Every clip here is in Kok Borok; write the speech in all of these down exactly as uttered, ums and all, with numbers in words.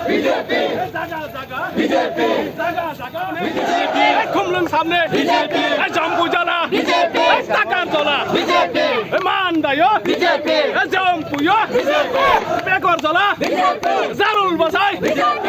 B J P. Jaga jaga B J P. Jaga jaga B J P. Khumlwng samne B J P. Jampu jala B J P. Takar jala B J P. Mandayo B J P. Jampuyo B J P. Bekor jala B J P. Jarul basai B J P.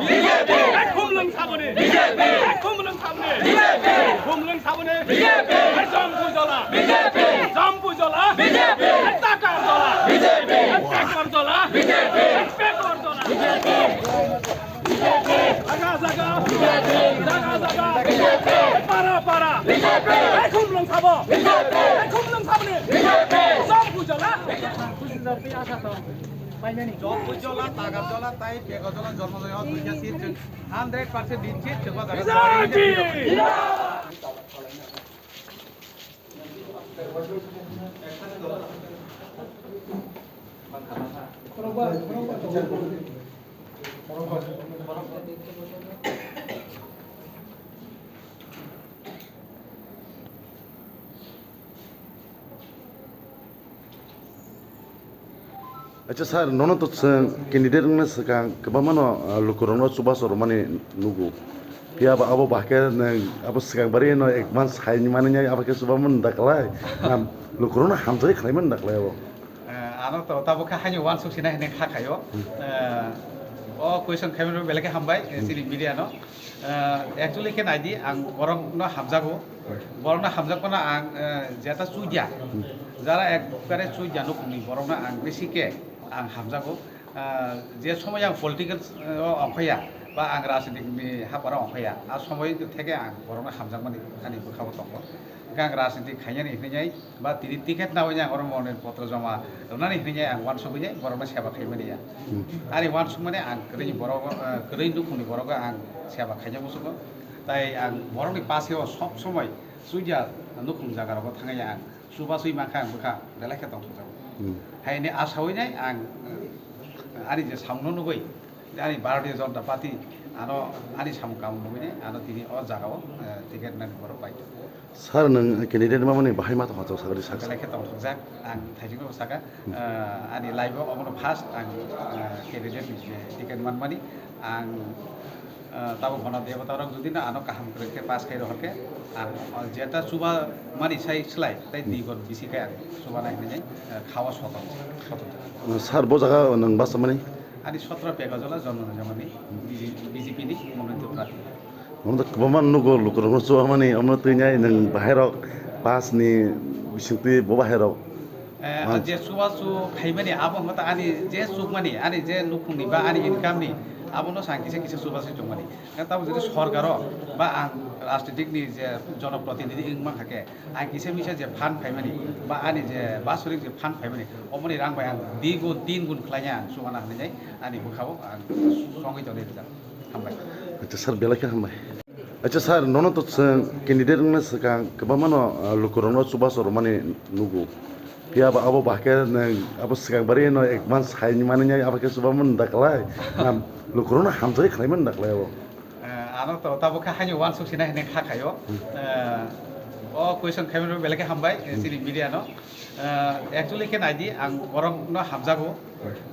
B J P. Khumlwng saboni. B J P. Khumlwng saboni. B J P. Khumlwng saboni. B J P. Jampu jala B J P. Jampu jala B J P. Takar jala B J P. Pekor jala B J P. Pekor jala B J P. Jaga jaga B J P. Jaga jaga B J P. Para para B J P. Khumlwng sabo B J P. Khumlwng saboni B J P. Jampu jala. Job jola, tagar jola, tai pega jola, jormo jola, duiya seat chwng hundred percent din seat chwng ba jaga. Acha sir, nono to chwng candidate wngna swkang kwbangma no, ah, lukurokno chubachu rwmani nugo. Phiya ba abo bahai khe nwng abo swkang bari no ek month sai ni manwi abo khe chubamani da kwlai. Na lukurokno hamjagwi khlaimani da kwlai abo. Eh, ano to tabuk khe haino uansuk sinai hinwi kha khaio. Hmm. Eh, o question khaimani belai khe hambai, eh, Hmm. chini media no. Eh, actually khe naidi, ang borokno hamjago. Borokno hamjakmano ang, eh, jeta chuya. Hmm. Jara ekbare chuya nukhungni borokno ang bisi khe ang hamjago. Eh, je somoy ang political, eh, o ongkhorya ba ang rajnitik ni haparo ongkhorya, a somoy theke ang borokno hamjakmani ani bwkhao tongo. Hwnkhe ang rajniti khainani hinwi ba tini ticket nawi ang oro mononi potro joma rwnani hinwi ang uansugwi borokno seba khaimani ya. Hmm. Ani uansukmani ang kwrwi borok, eh, kwrwi nukhungni borokno ang seba khaina muchungo. Tai ang borokni paseo sob somoi chuya nukhung jagarogo thangwi ang chubaswi mankha ang bwkha belai khe tongthokjago. Hmm. Haini asawi nai ang, eh, ani je samungno nugwi, ani Bharatiya Janata Party ano ani samung kamung nugwi nai ano tini o jagao, eh, ticket nani borok pai. Sir, nwng candidate mamani bahai ma tongkha chwng sakni saksa. Belai khe tongthokjak, ang thaisingno saka, Hmm. eh, ani life o omono first ang, eh, candidate ni je ticket manmani, ang, eh, tabuk bono debota rok jodi no ano kaham kwrwi khe pass khai rohor khe, ang, eh, jeta chuba mani sai slai, tai Hmm. di gon bisi khe ang chuba nai hinwi, eh, khawa sotom, sotom. Sir, bo jaga nwng basa mani? Ani sotro Pekajola Jonmona Jamani, B J P ni mononito prati. Omo to kwbangma nugo lukurokno chubamani, omo twi nai nwng bahairok pass ni bisingtwi bo bahairok. Eh, Man- je chubachu khaimani abo hwnba ta ani je chukmani, ani je nukhungni ba ani income ni, abono sa kisa kisa chubachu chukmani. Tamo jodi sorkaro ba ang rajnitik ni je jonoprotinidhi wngma kha khe, ang kisa misa je fund phaimani ba ani je basorik je fund phaimani, omoni rang bai ang di gun, tin gun khlaiya ang chubana hinwi ani bwkhao ang songwi tongwi rijak. Hambai. Acha sir, belai khe hambai. Acha sir, nono to chwng candidate wngna swkang kwbangma no, ah, lukurokno chubachu rwmani nugo. Phiya ba abo bahai khe nwng abo swkang bari no ek month sai ni manwi abo khe chubamani da kwlai. Na lukurokno hamjagwi khlaimani da kwlai abo. Eh, ano to tabuk khe haino uansuk sinai hinwi kha khaio. Hmm. Eh, o question khaimani belai khe hambai, eh, Hmm. chini media no. Eh, actually khe naidi, ang borokno hamjago.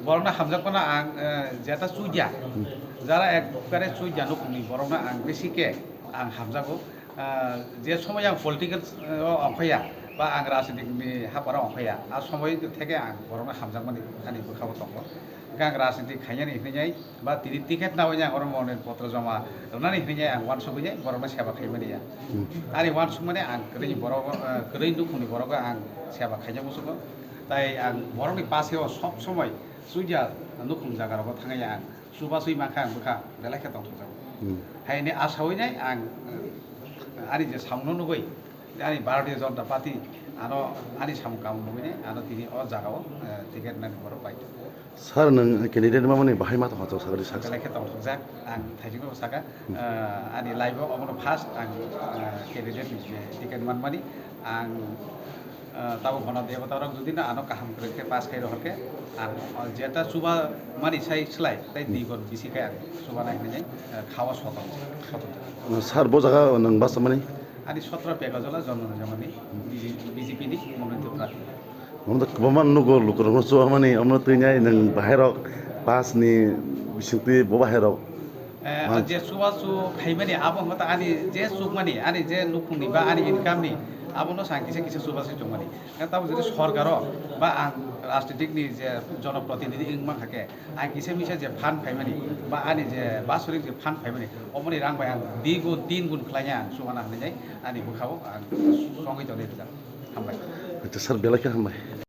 Borokno hamjakmano ang, eh, jeta chuya. Hmm. Jara ekbare chuya nukhungni borokno ang bisi khe ang hamjago. Eh, je somoy ang political, eh, o ongkhorya ba ang rajnitik ni haparo ongkhorya, a somoy theke ang borokno hamjakmani ani bwkhao tongo. Hwnkhe ang rajniti khainani hinwi ba tini ticket nawi ang oro mononi potro joma rwnani hinwi ang uansugwi borokno seba khaimani ya. Hmm. Ani uansukmani ang kwrwi borok, eh, kwrwi nukhungni borokno ang seba khaina muchungo. Tai ang borokni paseo sob somoi chuya nukhung jagarogo thangwi ang chubaswi mankha ang bwkha belai khe tongthokjago. Hmm. Haini asawi nai ang, eh, ani je samungno nugwi, ani Bharatiya Janata Party ano ani samung kamung nugwi nai ano tini o jagao, eh, ticket nani borok pai. Sir, nwng candidate mamani bahai ma tongkha chwng sakni saksa. Belai khe tongthokjak, ang thaisingno saka, Hmm. eh, ani life o omono first ang, eh, candidate ni je ticket manmani, ang, eh, tabuk bono debota rok jodi no ano kaham kwrwi khe pass khai rohor khe, ang, eh, jeta chuba mani sai slai, tai Hmm. di gon bisi khe ang chuba nai hinwi, eh, khawa sotom, sotom. Sir, bo jaga nwng basa mani? Ani satra Pekajola Jonno Nijamani, B J P ni mononito prarthi. Omo to kwbangma nugo lukurokno chuwamani, omo twi nai nwng bahairok bus ni bisingtwi bo bahairok. Eh, je chubachu khaimani abo hota ani je chukmani, ani je nukhungni ba ani income ni, abono sa kisa kisa chubachu chukmani. Tamo jodi sorkaro ba ang rajnitik ni je jonoprotinidhi wngmang hake, ang kisa misa je fund phaimani ba ani je basorik je fund phaimani, omoni rang bai ang digun tin gun khlaina ang chubana hinwi ani bwkhao ang songwi tonwi rijak. Hambai. Acha sir, belai khe hambai.